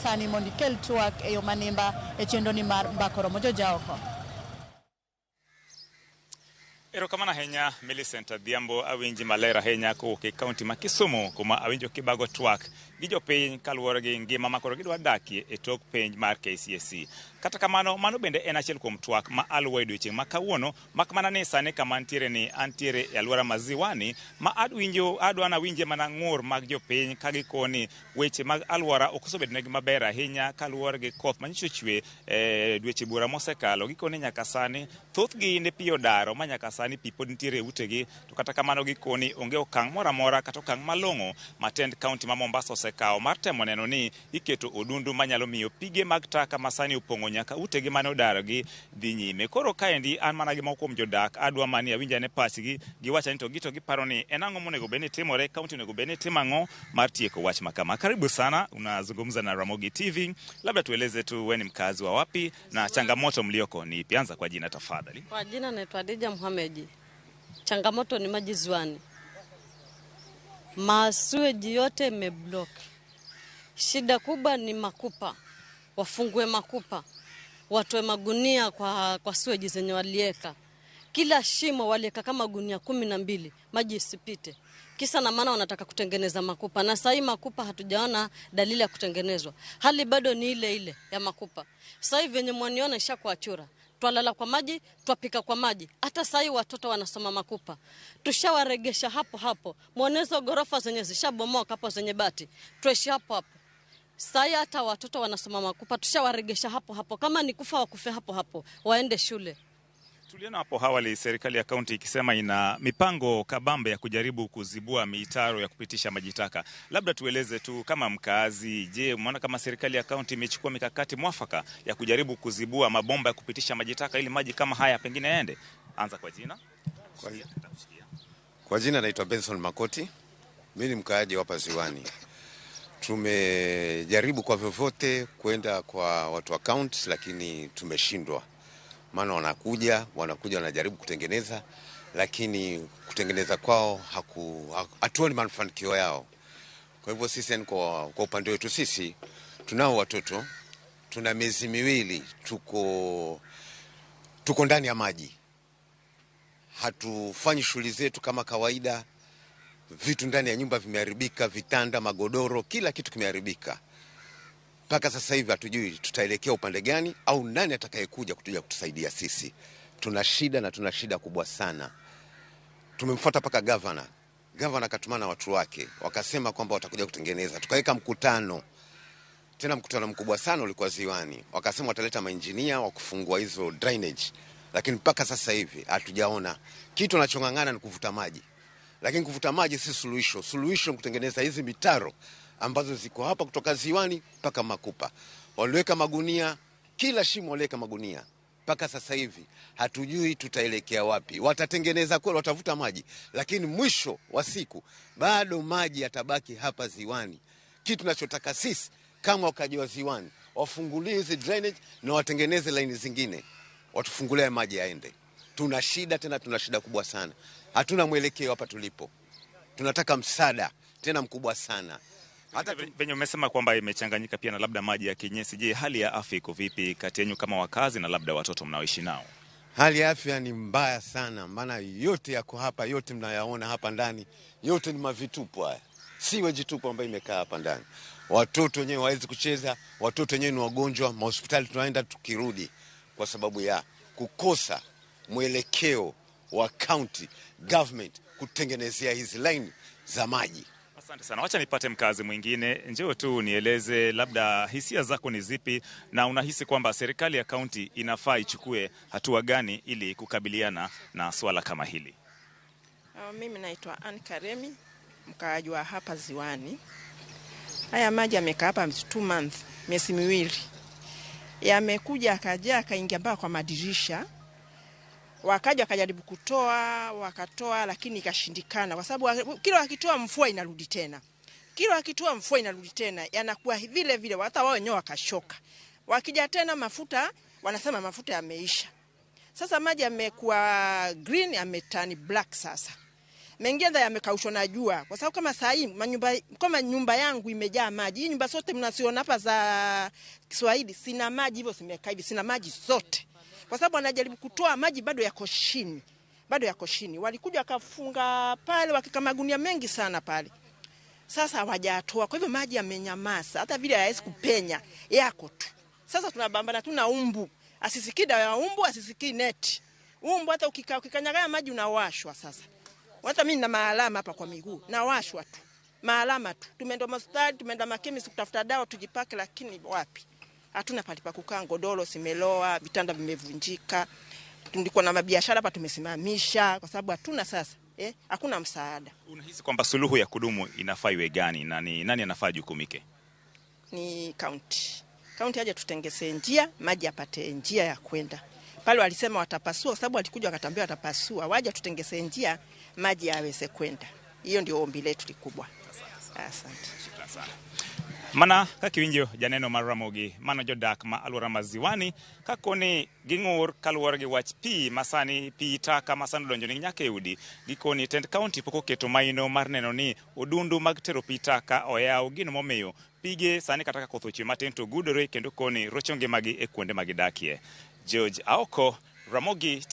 sani mondo ikel twak e yo manimba e chenro ni mar Mbaka Oromo. Jojaoko. Erokamano ahinya, Millicent Adhiambo. Awinji maler ahinya kowuok e kaunti ma Kisumu, kuma awinjo kibago twak gi jopiny kaluwore gi ngima ma koro gidwa dakie e tok penj mar KCSE. Kata kamano, mano bende en achiel kuom twak ma aluwo e odiochieng' ma kawuono, mak mana ni sani kama antiere ni antiere e alwora ma Ziwani ma adwinjo adwa nawinje mana ng'ur mag jopiny ka gikoni weche mag alwora ok osebedo negi maber ahinya kaluwore gi koth manyocha ochwe e dweche buora mosekalo. Gikoni nyaka sani thothgi ne pi odaro ma nyaka sani pi pod nitiere e utegi, to kata kamano gikoni onge okang' moro amora kata okang' malong'o ma tend kaunti ma Mombasa osekawo mar temo neno ni iketo odundu manyalo miyo pige mag taka ma sani opong'o nyaka utegi mane odarogi dhi nyime. Koro kaendi an mana gi moko kuom jodak adwa mani awinj ane pachgi giwacha ni to gito giparo ni en ang'o monego bed ni timore, kaunti onego bed ni timo ang'o mar tieko wach ma kama. Karibu sana, unazungumza na Ramogi TV. Labda tueleze tu wewe ni mkazi wa wapi na changamoto mlioko ni ipi? Anza kwa jina, tafadhali. Kwa jina naitwa Adija Muhamedi. Changamoto ni maji ziwani, masueji yote imeblock. Shida kubwa ni makupa, wafungue makupa, watoe magunia kwa sueji zenye walieka. Kila shimo walieka kama gunia 12, maji isipite. Kisa na maana wanataka kutengeneza makupa, na sahii makupa hatujaona dalili ya kutengenezwa. Hali bado ni ile ile ya makupa. Sasa hivi venye mwaniona ishakuwa chura, twalala kwa maji, twapika kwa maji. Hata sahii watoto wanasoma makupa, tushawaregesha hapo hapo. Mwonezo ghorofa zenye zishabomoka hapo zenye bati, tuishi hapo hapo. Sahii hata watoto wanasoma makupa, tushawaregesha hapo hapo. Kama ni kufa wakufe hapo hapo, waende shule. Tuliona hapo awali serikali ya kaunti ikisema ina mipango kabambe ya kujaribu kuzibua mitaro ya kupitisha maji taka. Labda tueleze tu kama mkazi, je, umeona kama serikali ya kaunti imechukua mikakati mwafaka ya kujaribu kuzibua mabomba ya kupitisha maji taka ili maji kama haya pengine yaende? Anza kwa jina. Kwa jina naitwa Benson Makoti, mimi ni mkaaji hapa Ziwani. Tumejaribu kwa vyovyote kwenda kwa watu wa kaunti, lakini tumeshindwa. Maana wanakuja wanajaribu kutengeneza, lakini kutengeneza kwao hatuoni mafanikio yao. Kwa hivyo sisi yani kwa upande wetu sisi tunao watoto, tuna miezi miwili tuko ndani ya maji, hatufanyi shughuli zetu kama kawaida. Vitu ndani ya nyumba vimeharibika, vitanda, magodoro, kila kitu kimeharibika. Mpaka sasa hivi hatujui tutaelekea upande gani au nani atakayekuja kutuja kutusaidia sisi. Tuna shida na tuna shida kubwa sana. Tumemfuata mpaka governor. Governor akatumana watu wake, wakasema kwamba watakuja kutengeneza. Tukaweka mkutano. Tena mkutano mkubwa sana ulikuwa Ziwani. Wakasema wataleta mainjinia wa kufungua hizo drainage. Lakini mpaka sasa hivi hatujaona. Kitu wanachong'ang'ana ni kuvuta maji. Lakini kuvuta maji si suluhisho. Suluhisho ni kutengeneza hizi mitaro ambazo ziko hapa kutoka Ziwani mpaka Makupa. Waliweka magunia, kila shimo waliweka magunia. Mpaka sasa hivi hatujui tutaelekea wapi. Watatengeneza kweli, watavuta maji, lakini mwisho wa siku bado maji yatabaki hapa Ziwani. Kitu tunachotaka sisi kama wakaji wa Ziwani, wafungulie hizi drainage na watengeneze laini zingine, watufungulie maji yaende. Tuna shida, tena tuna shida kubwa sana. Hatuna mwelekeo hapa tulipo. Tunataka msaada tena mkubwa sana. Hata venye umesema kwamba imechanganyika pia na labda maji ya kinyesi, je, hali ya afya iko vipi kati yenu kama wakazi na labda watoto mnaoishi nao? Hali ya afya ni mbaya sana, maana yote yako hapa, yote mnayaona hapa ndani, yote ni mavitupu haya. Siweji tupu ambayo imekaa hapa ndani. Watoto wenyewe hawawezi kucheza, watoto wenyewe ni wagonjwa, mahospitali tunaenda tukirudi kwa sababu ya kukosa mwelekeo wa county government kutengenezea hizi line za maji. Asante sana. Wacha nipate mkazi mwingine. Njoo tu nieleze labda hisia zako ni zipi na unahisi kwamba serikali ya kaunti inafaa ichukue hatua gani ili kukabiliana na swala kama hili? Mimi naitwa Ann Karemi, mkaaji wa hapa Ziwani. Haya maji yamekaa hapa 2 months, miezi miwili. Yamekuja akajaa akaingia mpaka kwa madirisha. Wakaja wakajaribu kutoa, wakatoa, lakini ikashindikana kwa sababu kila wakitoa mvua inarudi tena. Kila wakitoa mvua inarudi tena, yanakuwa vile vile, hata wao wenyewe wakashoka. Wakija tena mafuta, wanasema mafuta yameisha. Sasa maji yamekuwa green, yametani black sasa. Mengine yamekaushwa na jua, kwa sababu kama saa hii manyumba, kama nyumba yangu imejaa maji. Hii nyumba zote mnaziona hapa za Kiswahili sina maji, hivyo zimekaa hivi, sina maji zote, kwa sababu wanajaribu kutoa maji, bado yako chini, bado yako chini. Walikuja wakafunga pale, wakika magunia mengi sana pale, sasa hawajatoa. Kwa hivyo maji yamenyamaza, hata vile hayawezi kupenya, yako tu. Sasa tunabambana tu na umbu, asisikii dawa ya umbu, asisikii neti umbu. Hata ukikaa ukikanyaga maji unawashwa. Sasa hata mimi nina maalama hapa kwa miguu, nawashwa tu, maalama tu. Tumeenda hospitali, tumeenda makemisi kutafuta dawa tujipake, lakini wapi, hatuna pali pa kukaa. Godoro zimeloa, vitanda vimevunjika. Tulikuwa na mabiashara hapa tumesimamisha kwa sababu hatuna sasa, hakuna msaada. Unahisi kwamba suluhu ya kudumu inafaa iwe gani na ni nani anafaa ajukumike? Ni kaunti, kaunti aje tutengeze njia, maji apate njia ya kwenda pale. Walisema watapasua, kwa sababu walikuja wakatambia watapasua, waje tutengeze njia maji yaweze kwenda. Hiyo ndio ombi letu likubwa. Asante. Shukran sana. Mana kaka iwinjo janeno mar Ramogi, mano jodak ma alwora ma Ziwani kakoni ging'ur kaluwore gi wach pi masani, pi taka masani odonjo negi nyaka e udi. Gikoni tend kaunti pok oketo maino mar neno ni odundu mag tero pi taka oyaw, gino momiyo pige sani kata ka koth ochwe matin to gudore kendo koni rocho ngimagi e kuonde ma gidakie. George Aoko, Ramogi.